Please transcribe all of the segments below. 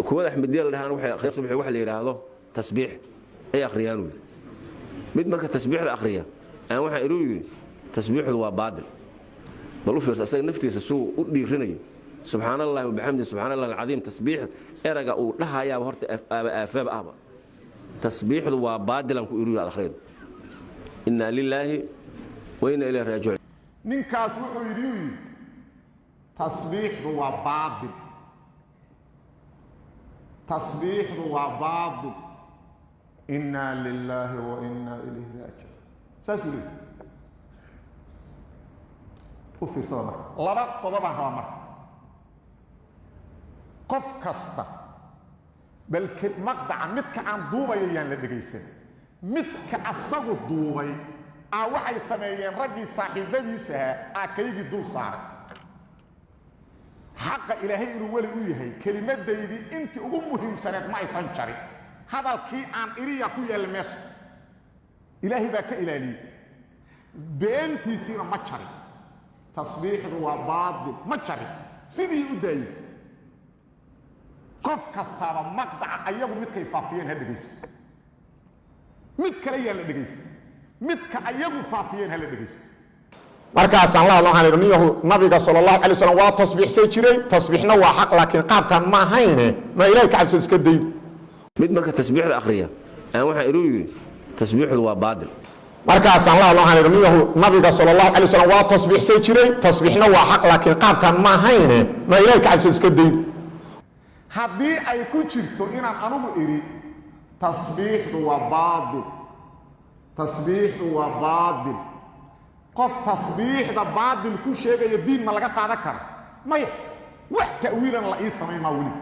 Kuwada Axmediya la dhahaan waxay akhriyaan subaxii waxa la yidhaahdo tasbiix ay akhriyaan uu yidhi. Mid marka tasbiixda akhriya aan waxaan inuu yidhi tasbiixdu waa baadil. Bal u fiirsa asaga naftiisa suu u dhiirinayo, subxaan allahi wabixamdi, subxaan allahi alcadiim. Tasbiix eraga uu dhahayaaba horta aaba aafaaba ahba. Tasbiixdu waa baadilan ku iru aad akhriydo. Inna lilaahi wa inna ilayhi raajicuun. Ninkaas wuxuu yidhi uu yidhi tasbiixdu waa baatil, tasbiixdu waa baatil. Inaa lilaahi wa inaa ilayhi raajicuun, saasuu leeyahy. U fiirsada marka, laba qodobaan rabaa marka. Qof kasta bal maqdaca midka aan duubayo yaan la dhegaysan, midka asagu duubay aa waxay sameeyeen raggii saaxiibadiisahaa aa kaygii dul saaray. Xaqa Ilaahay inuu weli u yahay, kelimadaydii intii ugu muhiimsaneed ma aysan jarin. Hadalkii aan iriya ku yaalla meesha, Ilaahay baa ka ilaaliyey, beentiisiina ma jarin. Tasbiixdu waa baatil ma jarin, sidii u daayey. Qof kastaaba maqdaca ayagu midkay faafiyeen ha dhegayso, mid kale yaan la dhegaysan, midka ayagu faafiyeen ha la dhegayso. Markaasaan la hadlo, waxaan idhi: "Ninyahu, nabiga sala Allahu calay wasalam waa tasbiixsan jiray, tasbiixna waa xaq, laakiin qaabkan ma ahayne. Ma Ilahay ka cabsado, iska day." Mid marka tasbiixda akhriya aan waxaan inuu yidhi tasbiixdu waa baadil. Markaasaan la hadlo, waxaan idhi: "Ninyahu, nabiga sala Allahu calay wasalam waa tasbiixsan jiray, tasbiixna waa xaq, laakiin qaabkan ma ahayne. Ma Ilahay ka cabsado, iska day." Haddii ay ku jirto inaan anugu idhi tasbiixdu waa baatil, tasbiixdu waa baatil, qof tasbiixda baatil ku sheegaya diin ma laga qaadan kara? Maya. Wax ta'wiilan la ii samayn maa weli.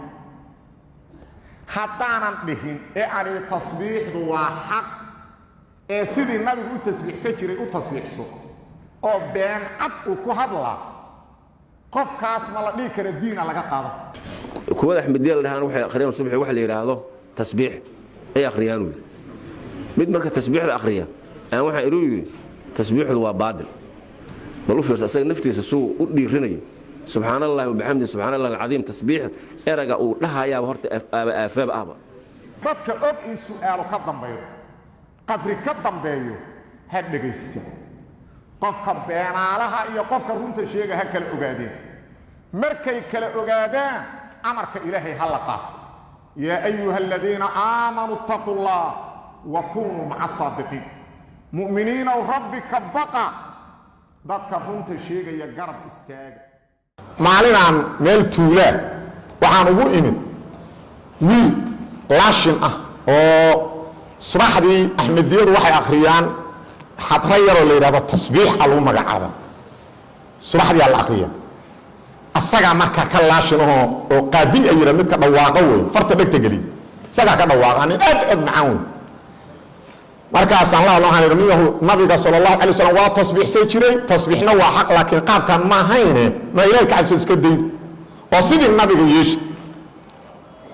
Haddaanan dhihin ee aan idhi tasbiixdu waa xaq ee sidii nabigu u tasbiixsan jiray u tasbiixso, oo been cad uu ku hadlaa, qofkaas ma la dhihi kara diina laga qaado? Kuwada Axmediya la dhahaan waxay akhriyaan subaxii waxa la yidhaahdo tasbiix ay akhriyaan uu yidhi. Mid marka tasbiixda akhriya aan waxaan inuu yidhi tasbiixdu waa baadil. Bal u fiirsa asaga naftiisa suu u dhiirinayo, subxaan allahi wabixamdi, subxaan allahi alcadiim. Tasbiix eraga uu dhahayaaba horta aaba aafaaba ahba. Dadka og in su'aalo ka dambaydo, qabri ka dambeeyo, ha dhegaysta. Qofka beenaalaha iyo qofka runta sheega ha kala ogaadeen. Markay kala ogaadaan, amarka Ilaahay ha la qaato: yaa ayuha aladiina aamanuu ittaquu Allah wa kunuu maca asaadiqiin. Mu'miniinow, Rabbi ka baqa, dadka runta sheegaya garab istaaga. Maalinaan meel tuulaa waxaan ugu imid wiil laashin ah oo subaxdii Axmediyadu waxay akhriyaan xadro yaroo la yidhahdo tasbiix a lagu magacaaba, subaxdiyaa la akhriya. Asagaa markaa ka laashin ahoo oo qaadil ay yidha, midka dhawaaqo wey, farta dhegta geliy, isagaa ka dhawaaqa, nin aad cod macaan wey. Markaasaan la hadlo, waxaan idhi: "Ninyahu, nabiga sala Allahu calay wasalam waa tasbiixsan jiray, tasbiixna waa xaq, laakiin qaabkan ma ahayne. Ma Ilahay ka cabsado, iska day oo sidii nabiga yeeshid."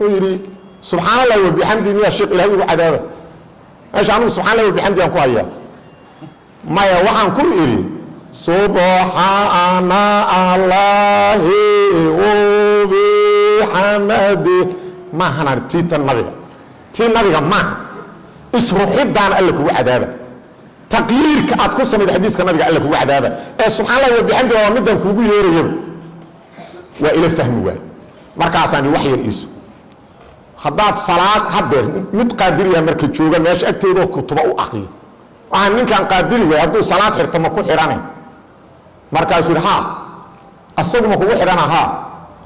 Wuxuu yidhi: "Subxaan Allahi wabixamdi miya, sheekh, Ilahay igu cadaaba? Meesha anugu subxan Allahi wabixamdi aan ku hayaa maya." Waxaan ku idhi: "Subxaana Allahi wabixamdi maahanan tii tan nabiga, tii nabiga maaha. Isruxidaana Alla kugu cadaaba, taqyiirka aad ku samayda xadiiska nabiga Alla kugu cadaaba, ee subxaan Allahi wabixamdi waa middan kuugu yeerayaba." Waa ila fahmi waay. Markaasaan wax yar iiso haddaad salaad hadeer mid qaadiriya marka jooga meesha agteedoo kutuba u akriyo. Waxaan ninkan qaadiriga hadduu salaad xirto ma ku xidhana? Markaasuu yidhi: "Haa." "Asagu ma kugu xidhana?" "Haa."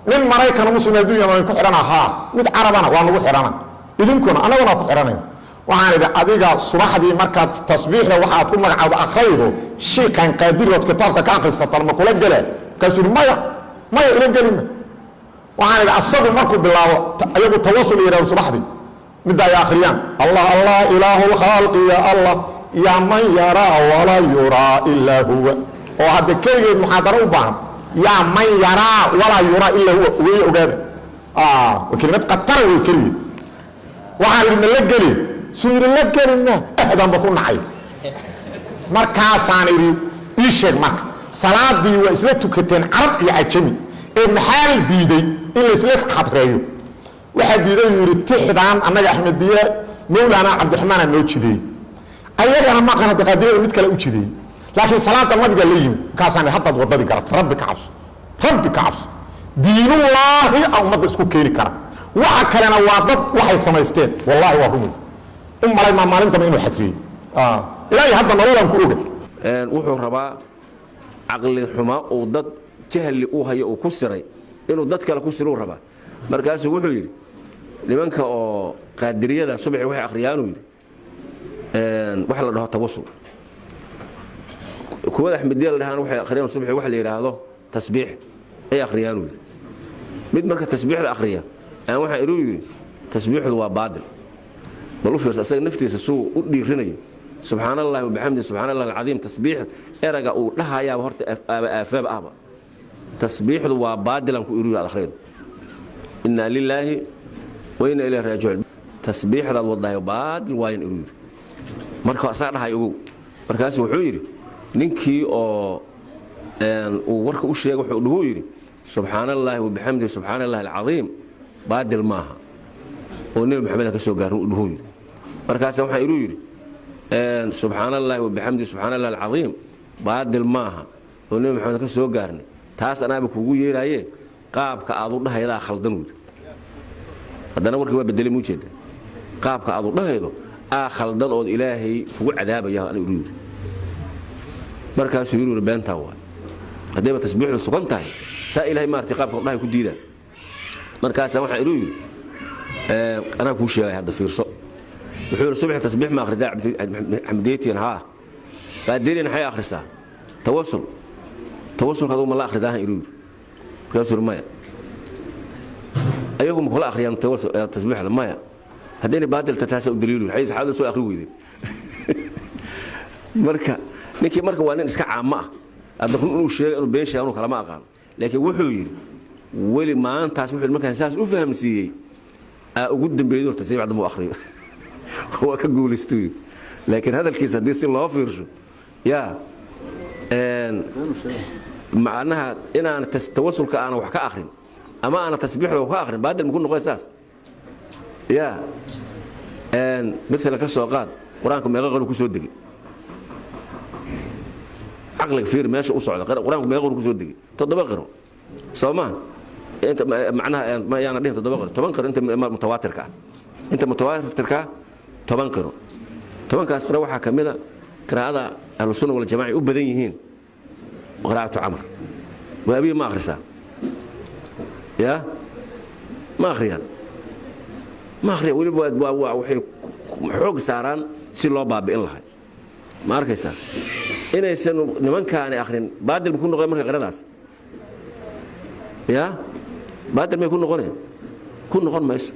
"Nin Maraykan Muslim adduunya ma ku xidhana?" "Haa." "Mid Carabana waa nagu xidhana, idinkuna?" "Annaguna ku xidhanay." Waxaan idhi: "Adiga subaxdii markaad tasbiixda waxaad ku magacaawdo akraydo, shiikan qaadirigood kitaabka ka akhrisatan ma kula gela?" Markaasuu yidhi: "Maya, maya, ila gelima." Waxaan idhi: "Asagu markuu bilaabo, ayagu tawasul yidhahdo subaxdii midda ay akhriyaan, Allah Allah ilaahu lkhalqi ya Allah yaa man yaraa walaa yuraa ilaa huwa, oo hadda keligeed muxaadaro u baahan, yaa man yaraa walaa yuraa ilaa huwa, wey ogaada, waa kelimad khatara wey keligeed." Waxaan idhi: "Ma la geli?" Suu yidhi: "La geli ma ahdanba ku nacay." Markaasaan idhi: "Ii sheeg, marka salaadii waa isla tukateen carab iyo cajami, ee maxaa la diiday in laysla xadreeyo?" Waxaa diiday uu yidhi tixdaan annaga Axmediye Mawlaana Cabdiraxmaana noo jideeyey, ayagana maqan hadda qaadirada mid kale u jideeyey, laakiin salaada nabiga la yimid. Markaasaan haddaad waddadii garata. Rabbi ka cabso, rabbi ka cabso. Diinullaahi a ummadda isku keeni kara, waxa kalena waa dad waxay samaysteen. Wallaahi waa rumay u malay maa maalintaba inuu xadriyey ilaahay hadda nololaan ku oga. Wuxuu rabaa caqli xumaa uu dad jahli u hayo uu ku siray inuu dad kale ku siruu rabaa. Markaasuu wuxuu yidhi nimanka oo qaadiriyada subaxii waxay akhriyaanuu yidhi waxa la dhaho tawasul, kuwada Axmediya la dhahaan waxay akhriyaan subaxii waxa la yidhaahdo tasbiix ay akhriyaanuu yidhi. Mid marka tasbiixda akhriya aan waxaan inuu yidhi tasbiixdu waa baadil. Bal u fiirsa asaga naftiisa suu u dhiirinayo: subxaan allahi wabixamdi, subxaan allahi alcadiim. Tasbiix eraga uu dhahayaaba horta aaba aafaaba ahba. Tasbiixdu waa baadilan ku iriyo aad akhriydo. Inna lilaahi wa inna ilayhi raajicuun. Tasbiixdaad wadahay baadil waayan iru yidhi. Marka asaga dhahay ogow. Markaasu wuxuu yidhi ninkii oo uu warka u sheegay wuxuu dhuhu yidhi subxaan allaahi wabixamdihi, subxaan allahi alcadiim baadil maaha oo Nebi Maxamed ka soo gaarin u dhuhu yidhi. Markaasa waxaa inuu yidhi subxaan allahi wabixamdihi, subxaan allahi alcadiim baadil maaha oo Nebi Maxamed ka soo gaarnay, taas anaaba kuugu yeeraaye, qaabka aad u dhahaydaa khaldan weydi. Haddana warkii waa bedelay, muu jeeda? Qaabka aad u dhahaydo aa khaldan ood Ilaahay kugu cadaabaya ana iru yidhi. Markaasuu yidhi beentaa waay, haddayba tasbiixdu sugan tahay saa Ilaahay maartay qaabka u dhahay ku diidaa. Markaasaa waxaa inuu yidhi anaa kuu sheegay hadda fiirso. Wuxuu yidhi subaxii tasbiix ma akhridaa Xamdiyatiyan? Haa. Qaadiriyan maxay akhrisaa? Tawasul. Tawasulka adugu ma la akhridaahan inuu yidhi. Markaasuu yidhi maya. Ayagu ma kula akhriyaan tasbiixda? Maya. Haddayna baadilta taasa u daliilu xay saxaabada soo akhri weydeen. Marka ninkii marka waa nin iska caamo ah hadda, run inuu sheego inuu been sheego inuu kalama aqaan, laakiin wuxuu yidhi weli maantaas wuxuu markaan saas u fahamsiiyey aa ugu dambeeyay horta tasbiix dambe u akhriyo waa ka guulaystay yidhi. Laakiin hadalkiisa haddii si loo fiirsho yaa macnaha inaan tawasulka aanan wax ka akhrin ama aanan tasbiixda wax ka akhrin baadil ma ku noqon saas yaa? Maalan ka soo qaad Qur-aanku meeqa qori ku soo degay? Caqliga fiir meesha u socda. Qur-aanku meeqa qori ku soo degay? 7 qiro soo ma? Inta macnaha ma yaana dhihin 7 qiro, 10 qiro inta mutawaatirka ah, inta mutawaatirka 10 qiro. 10-kaas qiro waxaa ka mid a qiraa'ada Ahlusunna waljamaca ay u badan yihiin, qiraa'atu Camar. Waabiya ma akhrisaa? Ya ma akhriyaan, ma akhriyaan. Weliba waxay xoog saaraan si loo baabi'in lahay. Ma arkaysaa inaysan nimankaani akhrin baadil ma ku noqon marka qiradaas? Ya baadil may ku noqoneen? Ku noqon mayso.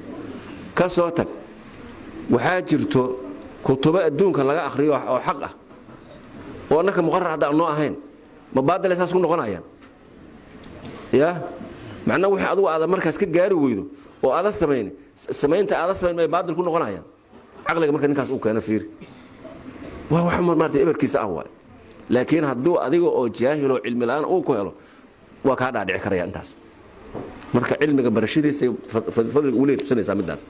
Ka soo tag, waxaa jirto kutubo adduunka laga akhriyo oo xaq ah oo annaka muqarar hadda aan noo ahayn. Ma baadilay saas ku noqonayaan? Ya macnaa wixii adugu aada markaas ka gaari weydo oo aada samayn, samaynta aada samayn may baadil ku noqonayaan? Caqliga marka ninkaas uu keeno fiiri, waa wax maarata eberkiisa ah waay. Laakiin hadduu adiga oo jaahil oo cilmi la'aan uu ku helo waa kaa dhaadhici karaya intaas. Marka cilmiga barashadiisa fadliga uu leeyahay tusanaysaa middaas.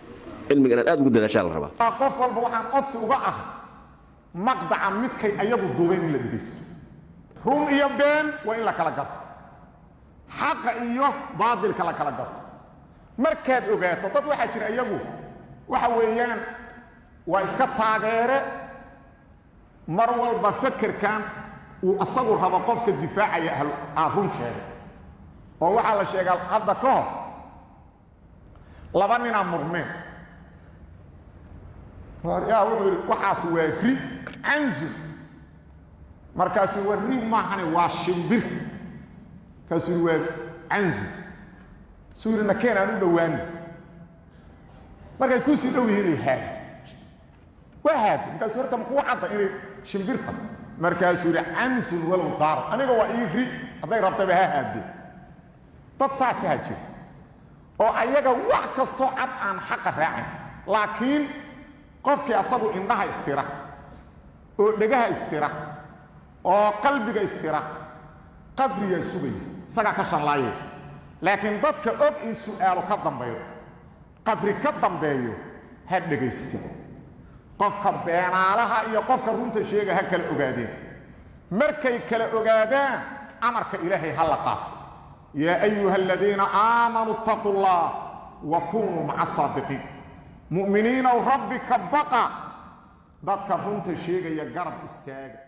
Cilmiga inaad aad ugu dadaashaa la rabaa. Qof walba waxaan codsi uga ah maqdaca midkay ayagu duubeen in la dhegaysto. Run iyo been waa in la kala garto, xaqa iyo baadilka la kala garto. Markaad ogaato dad waxaa jira iyagu waxa weeyaan waa iska taageere, mar walba fekerkan uu asagu rabo qofka difaacaya ahlu aan run sheegay. Oo waxaa la sheegaa hadda ka hor laba ninaa murmeen. Yaa wuxuu yidhi waxaas waa ri canzun. Markaasuu waa ri maahane, waa shimbir. Markaasuu yidhi waa canzun. Suu yidhi nakeen aan u dhowaano. Markay kusii dhow yihiin inay haad waa haad. Markaasuu horta makugu cadda inay shimbirta? Markaasuu yidhi canzun walow daaro, aniga waa ii ri, hadday rabtayba ha haadee. Dad saasaha jira oo ayaga wax kastoo cad aan xaqa raacin, laakiin qofkii asagu indhaha istira oo dhegaha istira oo qalbiga istira qabriyaa sugaya, isagaa ka shanlaaye. Laakiin dadka og in su'aalo ka dambaydo, Qabri ka dambeeyo ha dhegayste. Qofka beenaalaha iyo qofka runta sheega ha kala ogaadeen. Markay kala ogaadaan, amarka Ilaahay ha la qaato. Yaa ayuha aladiina aamanuu ittaquu llah wa kunuu maca asaadiqiin. Mu'miniinow, Rabbi ka baqa, dadka runta sheegaya garab istaaga.